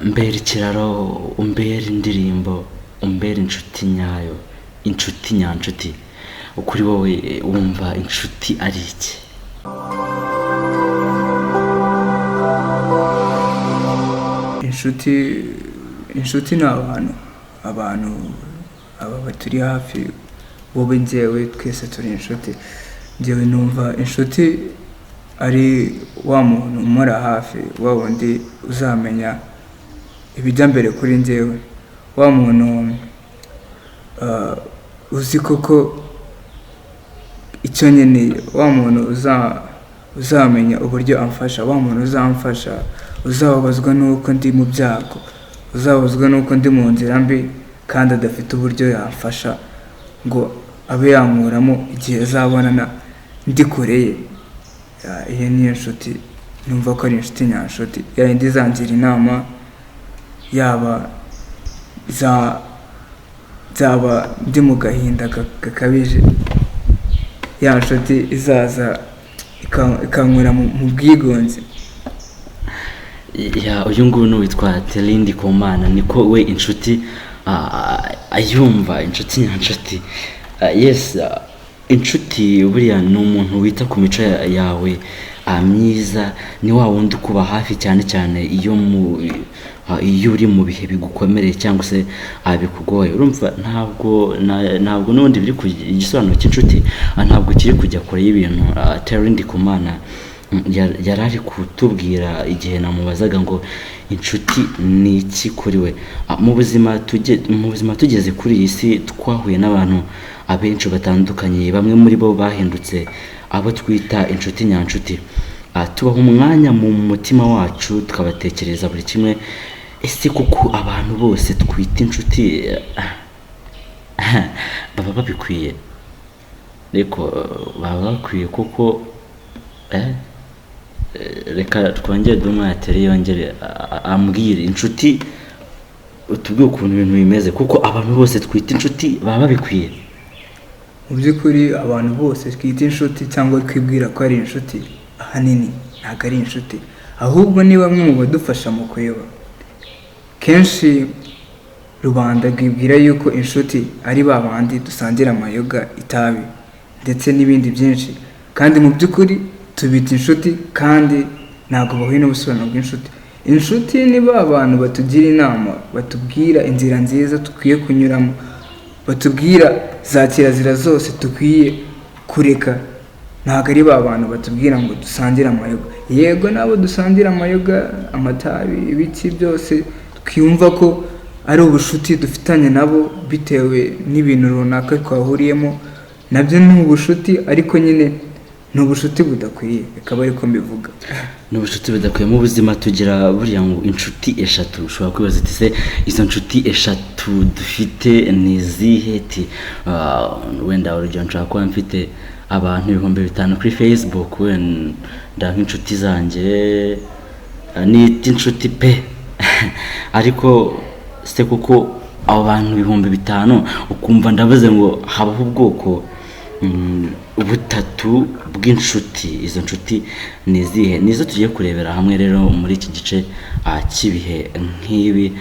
Mbera ikiraro, umbera indirimbo, umbera inshuti nyayo, inshuti nyanshuti. Kuri wowe wumva inshuti ari iki? Inshuti ni abantu aba baturi hafi, wowe, njyewe, twese turi inshuti. Njyewe numva inshuti ari wa muntu umura hafi, wa wundi uzamenya ibijya mbere kuri njyewe, wa muntu uzi koko icyo nkeneye, wa muntu uzamenya uburyo amfasha, wa muntu uzamfasha, uzababazwa n'uko ndi mu byago, uzababazwa n'uko ndi mu nzira mbi kandi adafite uburyo yamfasha ngo abe yankuramo igihe azabonana ndi kure ye. Iyo niyo nshuti numva ko ari inshuti nyanshuti, ya yindi izangira inama, yaba nzaba ndi mu gahinda gakabije, ya nshuti izaza ikankura mu bwigunge. Ya, uyu nguyu ni uwitwa Terindi Komana, niko we inshuti ayumva, inshuti nyanshuti. Yes, inshuti buriya ni umuntu wita ku mico yawe myiza, ni wa wundi ukuba hafi cyane cyane iyo uri mu bihe bigukomereye cyangwa se bikugoye. Urumva ntabwo n'ubundi biri ku igisobanuro cy'inshuti, ntabwo kiri kujya kure y'ibintu Terindi Komana yari ari kutubwira igihe namubazaga ngo inshuti ni iki kuri we. Mu buzima tugeze kuri iyi si twahuye n'abantu abenshi batandukanye, bamwe muri bo bahindutse abo twita inshuti nyanshuti. Tubaha umwanya mu mutima wacu, tukabatekereza buri kimwe. Ese koko abantu bose twita inshuti baba babikwiye? Ariko baba bakwiye kuko reka twongere duhe umwanya Terry yongere ambwire inshuti, utubwire ukuntu ibintu bimeze, kuko abantu bose twita inshuti baba babikwiye. Mu by'ukuri abantu bose twita inshuti cyangwa twibwira ko ari inshuti, ahanini ntabwo ari inshuti, ahubwo ni bamwe mu badufasha mu kuyoba. Kenshi rubanda rwibwira yuko inshuti ari ba bandi dusangira amayoga, itabi ndetse n'ibindi byinshi, kandi mu by'ukuri tubita inshuti kandi ntabwo bahuye n'ubusobanuro bw'inshuti. Inshuti ni ba bantu batugira inama, batubwira inzira nziza dukwiye kunyuramo, batubwira za kirazira zose dukwiye kureka. Ntabwo ari ba bantu batubwira ngo dusangire amayoga. Yego n'abo dusangira amayoga, amatabi, ibiki byose, twiyumva ko ari ubushuti dufitanye nabo bitewe n'ibintu runaka twahuriyemo, nabyo ni ubushuti, ariko nyine ni ubushuti budakwiye, bikaba ariko mbivuga. Ni ubushuti budakwiye. Mu buzima tugira buriya ngo inshuti eshatu. Ushobora kwibaza uti se izo nshuti eshatu dufite ni izihe? Ti wenda urugero nshobora kuba mfite abantu 5000 kuri Facebook, wenda nk'inshuti zanjye nita inshuti pe, ariko se kuko abo bantu 5000 ukumva ndavuze ngo habaho ubwoko butatu bw'inshuti. Izo nshuti ni izihe? Nizo tugiye kurebera hamwe rero muri iki gice cy'ibihe nk'ibi.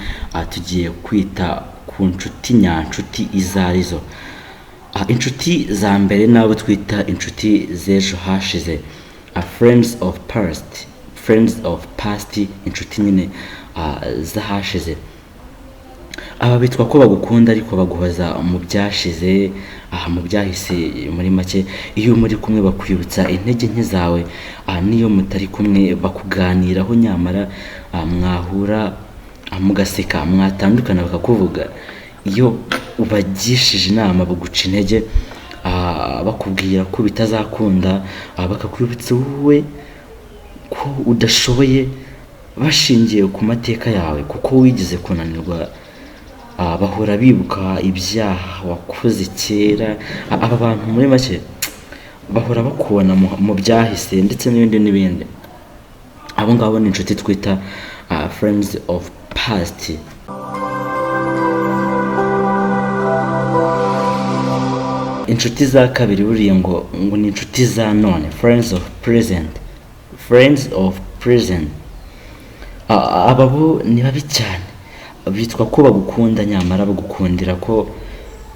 Tugiye kwita ku nshuti nyanshuti izo arizo. Inshuti za mbere n'abo twita inshuti z'ejo hashize, friends of past, friends of past, inshuti nyine z'ahashize. Aba bitwa ko bagukunda ariko baguhoza mu byashize, aha mu byahise muri make. Iyo muri kumwe bakwibutsa intege nke zawe, n'iyo mutari kumwe bakuganiraho, nyamara mwahura mugaseka, mwatandukana bakakuvuga. Iyo ubagishije inama baguca intege, bakubwira ko bitazakunda, bakakwibutsa wowe ko udashoboye bashingiye ku mateka yawe kuko wigeze kunanirwa. Bahora bibuka ibyaha wakoze kera. Aba bantu muri make bahora bakubona mu byahise ndetse n'ibindi n'ibindi. Abo ngabo ni inshuti twita friends of past. Inshuti za kabiri buriya ngo ni inshuti za none, friends of present, friends of present. Aba bo ni babi cyane, bitwa ko bagukunda, nyamara bagukundira ko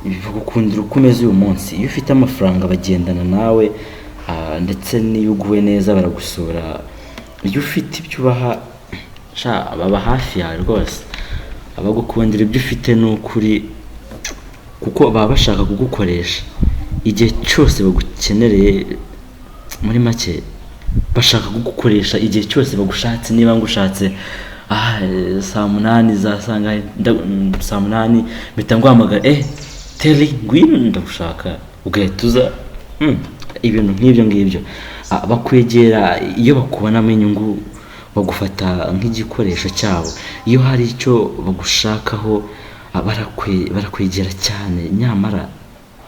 bagukundira uko umeze uyu munsi. Iyo ufite amafaranga bagendana nawe, ndetse n'iyo uguwe neza baragusura. Iyo ufite ibyo ubaha, sha, baba hafi yawe rwose. Abagukundira ibyo ufite ni ukuri, kuko baba bashaka kugukoresha igihe cyose bagukenereye. Muri make bashaka kugukoresha igihe cyose bagushatse. Niba ngushatse saa munani za sangahe, saa munani mpita nguhamagara, Teri ngwino ndagushaka, ugahita uza. Ibintu nk'ibyo ngibyo. Bakwegera iyo bakubonamo inyungu, bagufata nk'igikoresho cyabo. Iyo hari icyo bagushakaho, barakwegera cyane, nyamara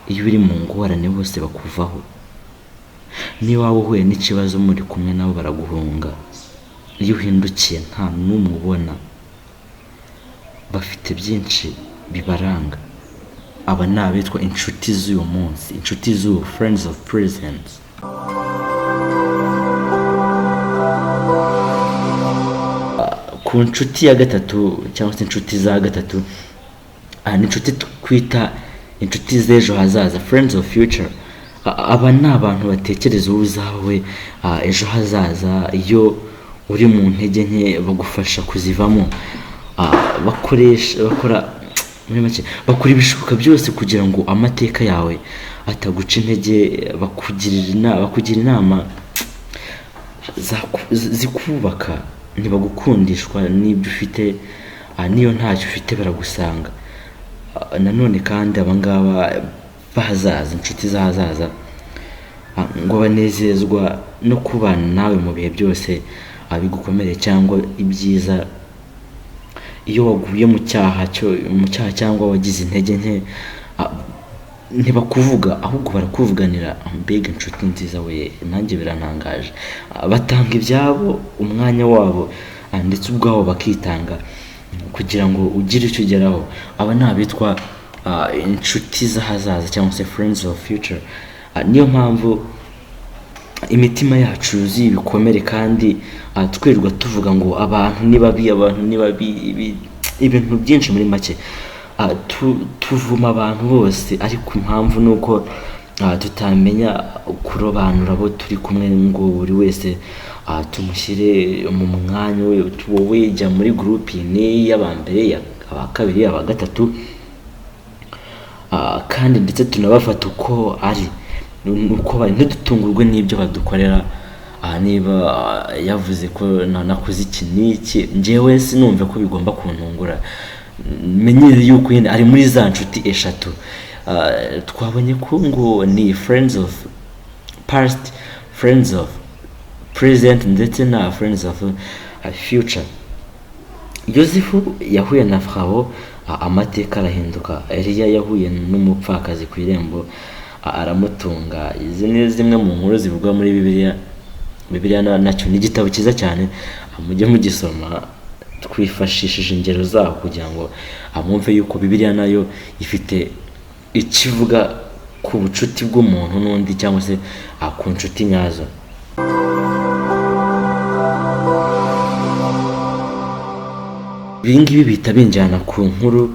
iyo uri mu ngorane bose bakuvaho. Niba waba uhuye n'ikibazo muri kumwe nabo baraguhunga. Iyo uhindukiye nta n'umwe ubona. Bafite byinshi bibaranga. Aba ni abitwa inshuti z'uyu munsi, inshuti z'ubu, friends of present. Ku nshuti ya gatatu cyangwa se inshuti za gatatu, ni inshuti twita inshuti z'ejo hazaza, friends of future. Aba ni abantu batekereza wowe uzawe ejo hazaza. Iyo uri mu ntege nke bagufasha kuzivamo. Bakora muri make bakora ibishoboka byose kugira ngo amateka yawe ataguca intege. Bakugira inama zikubaka. Ntibagukundishwa n'ibyo ufite, n'iyo ntacyo ufite baragusanga. Nanone kandi abangaba b'ahazaza, inshuti z'ahazaza, ngo banezezwa no kubana nawe mu bihe byose, bigukomereye cyangwa ibyiza. Iyo waguye mu cyaha cyangwa wagize intege nke, ntibakuvuga ahubwo barakuvuganira. Mbega inshuti nziza we, nanjye birantangaje. Batanga ibyabo, umwanya wabo, ndetse ubwabo bakitanga kugira ngo ugire icyo ugeraho. Aba ni abitwa inshuti z'ahazaza cyangwa se friends of future. Niyo mpamvu imitima yacu yuzuye ibikomere kandi twirirwa tuvuga ngo abantu ni babi, abantu ni babi, ibintu byinshi muri make. Tuvuma abantu bose, ariko impamvu ni uko tutamenya kurobanura abo turi kumwe ngo buri wese tumushyire mu mwanya we. Wowe jya muri groupe ni y'aba mbere, aba kabiri, aba gatatu, kandi ndetse tunabafata uko ari, uko bari, ntidutungurwe n'ibyo badukorera. Niba yavuze ko nakoze iki n'iki, njyewe sinumve ko bigomba kuntungura. Menyere yuko nyine ari muri za nshuti eshatu. Twabonye ko ngo ni friends of past, friends of present ndetse na friends of future. Yosefu yahuye na Farawo, amateka arahinduka. Eliya yahuye n'umupfakazi ku irembo, aramutunga. Izi ni zimwe mu nkuru zivugwa muri Bibiliya. Bibiliya nacyo ni igitabo cyiza cyane, mujye mugisoma. Twifashishije ingero zaho kugira ngo mwumve yuko Bibiliya nayo ifite ikivuga ku bucuti bw'umuntu n'undi cyangwa se ku nshuti nyazo. Ibi ngibi bihita binjyana ku nkuru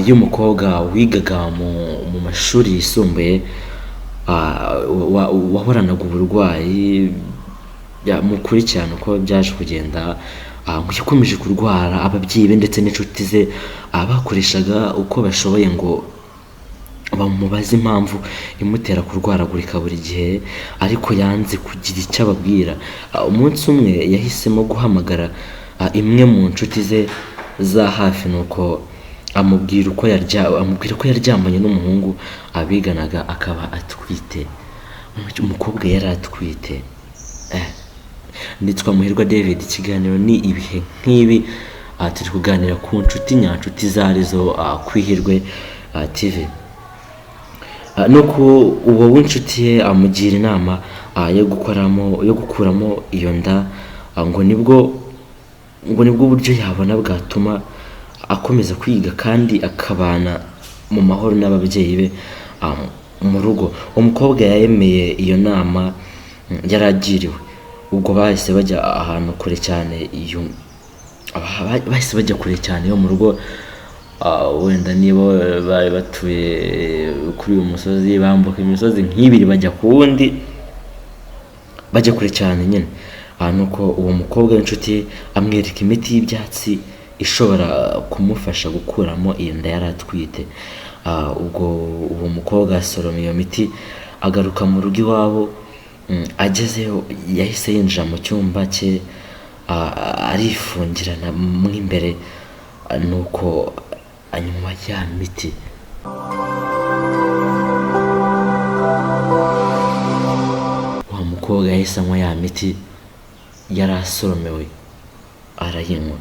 y'umukobwa wigaga mu mashuri yisumbuye, wahoranaga uburwayi. Mukurikirane uko byaje kugenda. Ngo yakomeje kurwara, ababyeyi be ndetse n'inshuti ze bakoreshaga uko bashoboye ngo bamubaze impamvu imutera kurwaragurika buri gihe, ariko yanze kugira icyo ababwira. Umunsi umwe yahisemo guhamagara imwe mu nshuti ze za hafi, nuko amubwira ko yaryamanye n'umuhungu abiganaga akaba atwite. Umukobwa yari atwite. Nitwa Muhirwa David, ikiganiro ni ibihe nk'ibi. Turi kuganira ku nshuti nyanshuti zarizo, ku Ihirwe TV. Nuko uwo w'inshuti ye amugira inama yo gukuramo iyo nda, ngo nibwo buryo yabona bwatuma akomeza kwiga kandi akabana mu mahoro n'ababyeyi be mu rugo. Umukobwa yemeye iyo nama yaragiriwe. Ubwo bahise bajya ahantu kure cyane. Bahise bajya kure cyane yo mu rugo. Wenda niba bari batuye kuri uyu musozi, bambuka imisozi nk'ibiri bajya ku wundi, bajya kure cyane nyine. Nuko uwo mukobwa w'inshuti ye amwereka imiti y'ibyatsi ishobora kumufasha gukuramo iyo nda yari atwite. Ubwo uwo mukobwa asoroma iyo miti, agaruka mu rugo iwabo. Agezeyo yahise yinjira mu cyumba cye, arifungirana mo imbere, nuko anywa ya miti. Wa mukobwa yahise anywa ya miti yari asoromewe, arayinywa.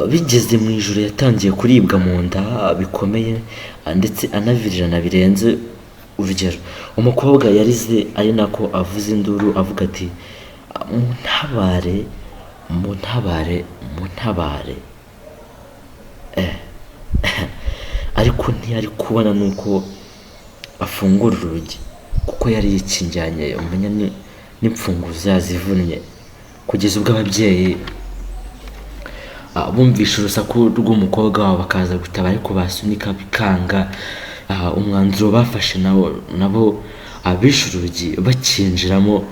Bigeze mu ijoro yatangiye kuribwa mu nda bikomeye, ndetse anavirirana birenze urugero. Umukobwa yarize ari nako avuza induru avuga ati: "Muntabare, muntabare, muntabare." Ariko ntiyari kubona nuko afungura urugi, kuko yari yikingiranye, umenya n'imfunguzo yazivunnye. Kugeza ubwo ababyeyi bumvishe urusaku rw'umukobwa wabo bakaza gutabara, ariko basunika bikanga. Umwanzuro bafashe nabo abishe urugi, bakinjiramo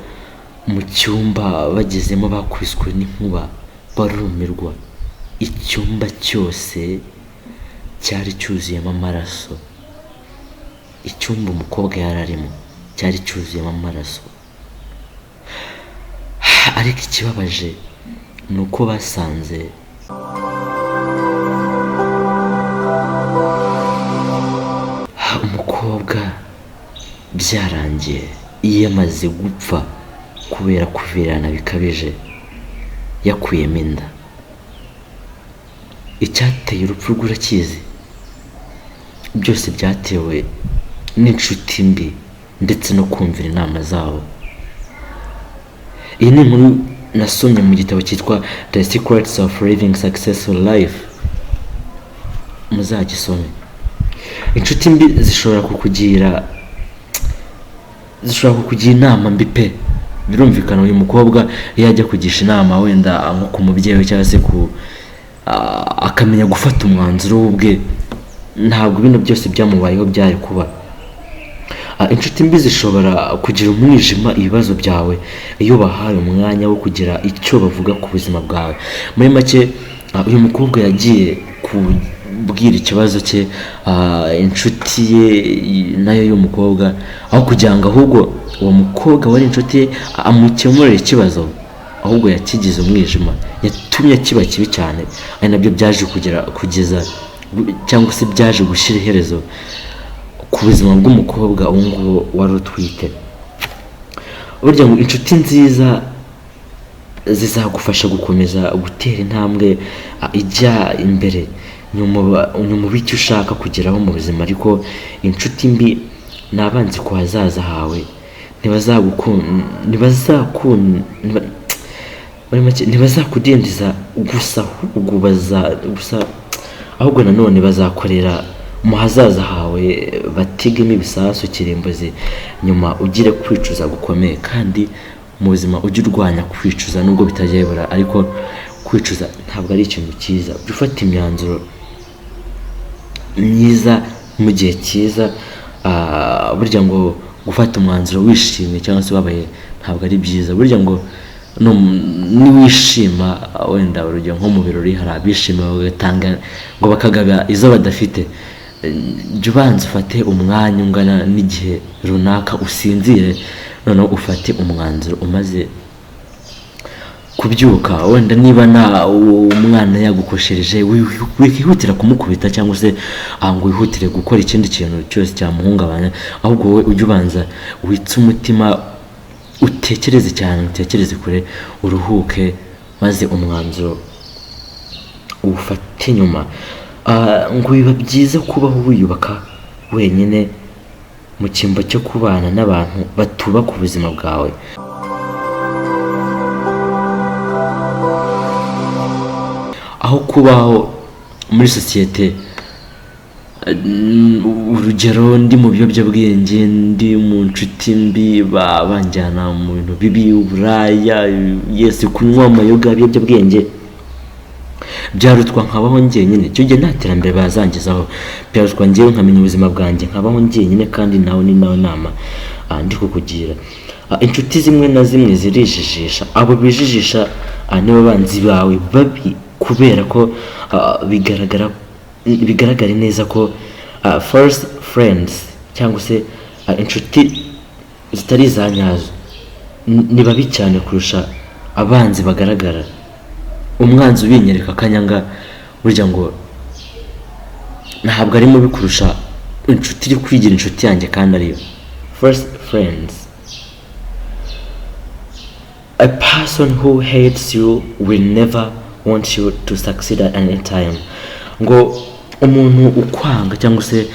mu cyumba, bagezemo bakubiswe n'inkuba, barumirwa. Icyumba cyose cyari cyuzuyemo amaraso. Icyumba umukobwa yari arimo cyari cyuzuyemo amaraso. Ariko ikibabaje ni uko basanze umukobwa byarangiye yamaze gupfa kubera kuvirana bikabije, yakuyemo inda. Icyateye urupfu rwe urakizi? Byose byatewe n'inshuti mbi ndetse no kumvira inama zabo. Iyi ni inkuru nasomye mu gitabo cyitwa The Secrets of Living Successful Life, muzagisome. Inshuti mbi zishobora kukugira inama mbi pe. Birumvikana, uyu mukobwa iyo ajya kugisha inama wenda nko ku mubyeyi we cyangwa se ku akamenya gufata umwanzuro we ubwe, ntabwo bino byose byamubayeho byari kuba. Inshuti mbi zishobora kugira umwijima ibibazo byawe iyo bahaye umwanya wo kugira icyo bavuga ku buzima bwawe. Muri make, uyu mukobwa yagiye kubwira ikibazo cye inshuti ye nayo y'umukobwa, aho kugira ngo ahubwo uwo mukobwa wari inshuti ye amukemurire ikibazo, ahubwo yakigize umwijima, yatumye kiba kibi cyane, ari nabyo byaje kugera kugeza cyangwa se byaje gushyira iherezo ku buzima bw'umukobwa uwo nguwo wari utwite. Burya ngo inshuti nziza zizagufasha gukomeza gutera intambwe ijya imbere nyuma w'icyo ushaka kugeraho mu buzima, ariko inshuti mbi ni abanzi ku hazaza hawe. Muri make ntibazakudindiza gusa, ahubwo gusa ahubwo nanone bazakorera mu hazaza hawe, batigemo ibisasu kirimbuzi, nyuma ugire kwicuza gukomeye. Kandi mu buzima ujye urwanya kwicuza, nubwo bitajya bibura, ariko kwicuza ntabwo ari ikintu cyiza. Jya ufata imyanzuro myiza mu gihe cyiza. Burya ngo gufata umwanzuro wishimye cyangwa se ubabaye ntabwo ari byiza. Burya ngo niwishima, wenda urugero nko mu birori hari abishima bagatanga ngo bakagaba izo badafite. Jya ubanza ufate umwanya ungana n'igihe runaka usinzire, noneho ufate umwanzuro umaze kubyuka. Wenda niba na umwana yagukoshereje, wihutira kumukubita cyangwa se ngo wihutire gukora ikindi kintu cyose cyamuhungabanya, ahubwo wowe ujye ubanza witse umutima, utekereze cyane, utekereze kure, uruhuke, maze umwanzuro uwufate nyuma. Ngo biba byiza kubaho wiyubaka wenyine mu cyimbo cyo kubana n'abantu batubaka ubuzima bwawe. Aho kubaho muri sosiyete, urugero ndi mu biyobyabwenge, ndi mu nshuti mbi, banjyana mu bintu bibi, uburaya, yesi, kunywa amayoga, ibiyobyabwenge. Byarutwa nkabaho njyenyine. Icyo gihe nta terambere bazangezaho. Byarutwa njyewe nkamenya ubuzima bwanjye, nkabaho njyenyine. Kandi nawe ni nawe nama ndi kukugira. Inshuti zimwe na zimwe zirijijisha. Abo bijijisha nibo banzi bawe babi, kubera ko bigaragare neza ko false friends cyangwa se inshuti zitari iza nyazo ni babi cyane kurusha abanzi bagaragara. Umwanzi ubinyereka akanyanga, burya ngo ntabwo ari mubi kurusha inshuti iri kwigira inshuti yanjye kandi ariyo. False friends: a person who hates you will never want you to succeed at any time. Ngo umuntu ukwanga cyangwa se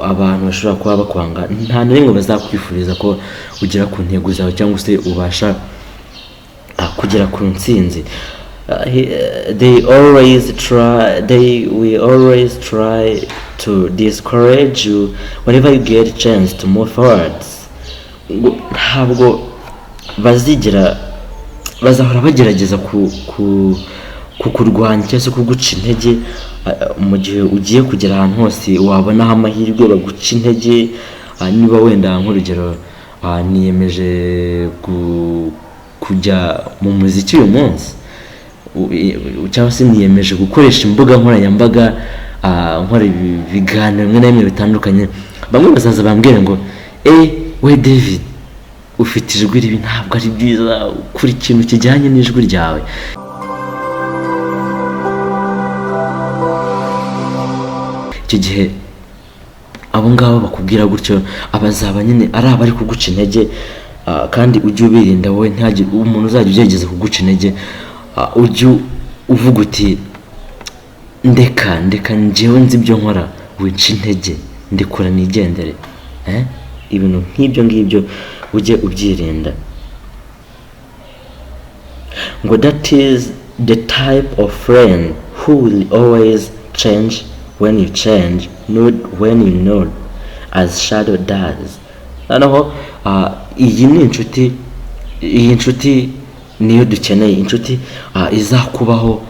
abantu bashobora kuba bakwanga, nta na rimwe bazakwifuriza ko ugera ku ntego zawe cyangwa se ubasha kugera ku ntsinzi. They will always try to discourage you whenever you get a chance to move forward. Ngo ntabwo bazigera, bazahora bagerageza ku kukurwanya cyangwa se kuguca intege mu gihe ugiye kugera ahantu hose wabonaho amahirwe, baguca intege. Niba wenda nk'urugero niyemeje kujya mu muziki uyu munsi, cyangwa se niyemeje gukoresha imbuga nkoranyambaga, nkora ibiganiro bimwe na bimwe bitandukanye, bamwe bazaza bambwira ngo: "Eh, we David, ufite ijwi ribi, ntabwo ari byiza, ukora ikintu kijyanye n'ijwi ryawe." Icyo gihe abo ngabo bakubwira gutyo abazaba nyine ari abari kuguca intege. Kandi ujye ubirinda wowe. Ntihagire umuntu uzajya ugerageza kuguca intege, ujye uvuga uti: "Ndeka, ndeka, njyewe nzi ibyo nkora, wica intege, ndekura nigendere." Eh? Ibintu nk'ibyo ngibyo ujye ubyirinda. Ngo that is the type of friend who will always change when you change, not when you nod, as shadow does. Noneho iyi ni inshuti, iyi nshuti niyo dukeneye, inshuti izakubaho,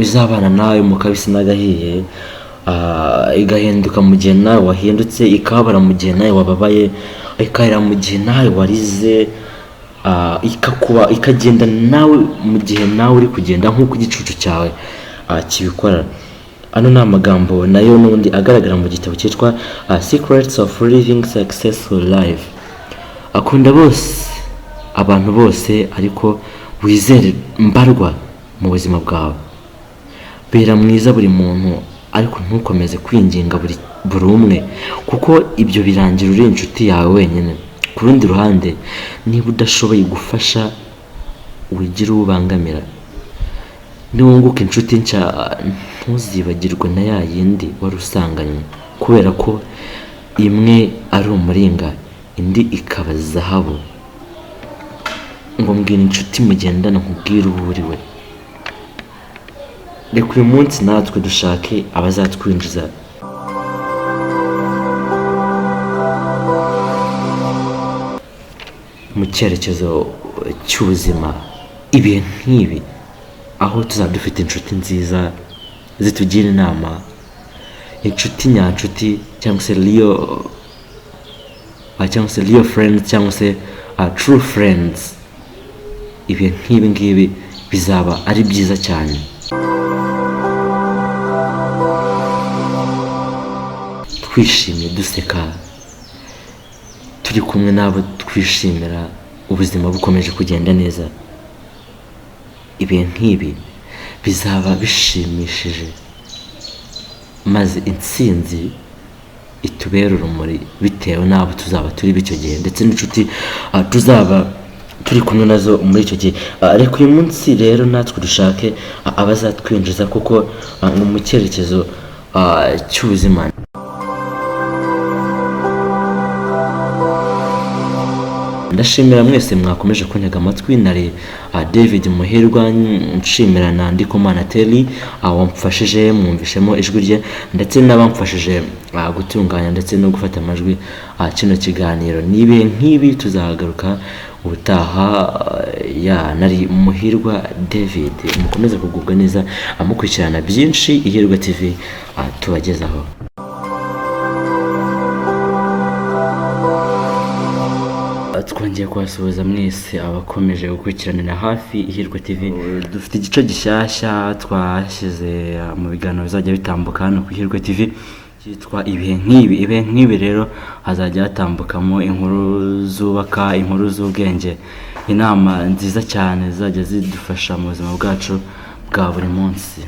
izabana nawe mu kabisi n'agahiye, igahinduka mu gihe nawe wahindutse, ikababara mu gihe nawe wababaye, ikarira mu gihe nawe warize, ikakuba, ikagenda nawe mu gihe nawe uri kugenda, nk'uko igicucu cyawe kibikora. Ano ni amagambo nayo n'ubundi agaragara mu gitabo cyitwa Secrets of Living Successful Life. Akunda bose, abantu bose, ariko wizere mbarwa mu buzima bwawe. Bera mwiza buri muntu, ariko ntukomeze kwinginga buri umwe, kuko ibyo birangira uri inshuti yawe wenyine. Ku rundi ruhande, niba udashoboye gufasha, wigira uwo ubangamira. Niwunguka inshuti nshya, ntuzibagirwe na ya yindi wari usanganywe, kubera ko imwe ari umuringa, indi ikaba zahabu. Ngo mbwira inshuti mugendana, nkubwire uwo uri we. Reka uyu munsi natwe dushake abazatwinjiza mu cyerekezo cy'ubuzima, ibihe nk'ibi, aho tuzaba dufite inshuti nziza zitugira inama, inshuti nyanshuti cyangwa se real cyangwa se real friends cyangwa se true friends. Ibihe nk'ibi ngibi bizaba ari byiza cyane, twishimye, duseka, turi kumwe n'abo twishimira, ubuzima bukomeje kugenda neza. Ibihe nk'ibi bizaba bishimishije, maze intsinzi itubere urumuri bitewe n'abo tuzaba turi b'icyo gihe, ndetse n'inshuti tuzaba turi kumwe nazo muri icyo gihe. Reka uyu munsi rero natwe dushake abazatwinjiza kuko ngo mu cyerekezo cy'ubuzima. Ndashimira mwese mwakomeje kuntega amatwi. Nari David Muhirwa. Nshimira na Ndikumana Terry wamfashije, mwumvishemo ijwi rye, ndetse n'abamfashije gutunganya ndetse no gufata amajwi kino kiganiro. Ni ibihe nk'ibi tuzagaruka. Ubutaha ya nari Muhirwa David. Mukomeze kugubwa neza, amukurikirana byinshi Ihirwe TV tubagezaho. Twongeye kubasuhuza mwese abakomeje gukurikiranira hafi Ihirwe TV. Dufite igice gishyashya twashyize mu biganiro bizajya bitambuka hano ku Ihirwe TV cyitwa ibihe nk'ibi. Ibihe nk'ibi rero hazajya hatambukamo inkuru zubaka, inkuru z'ubwenge, inama nziza cyane zizajya zidufasha mu buzima bwacu bwa buri munsi.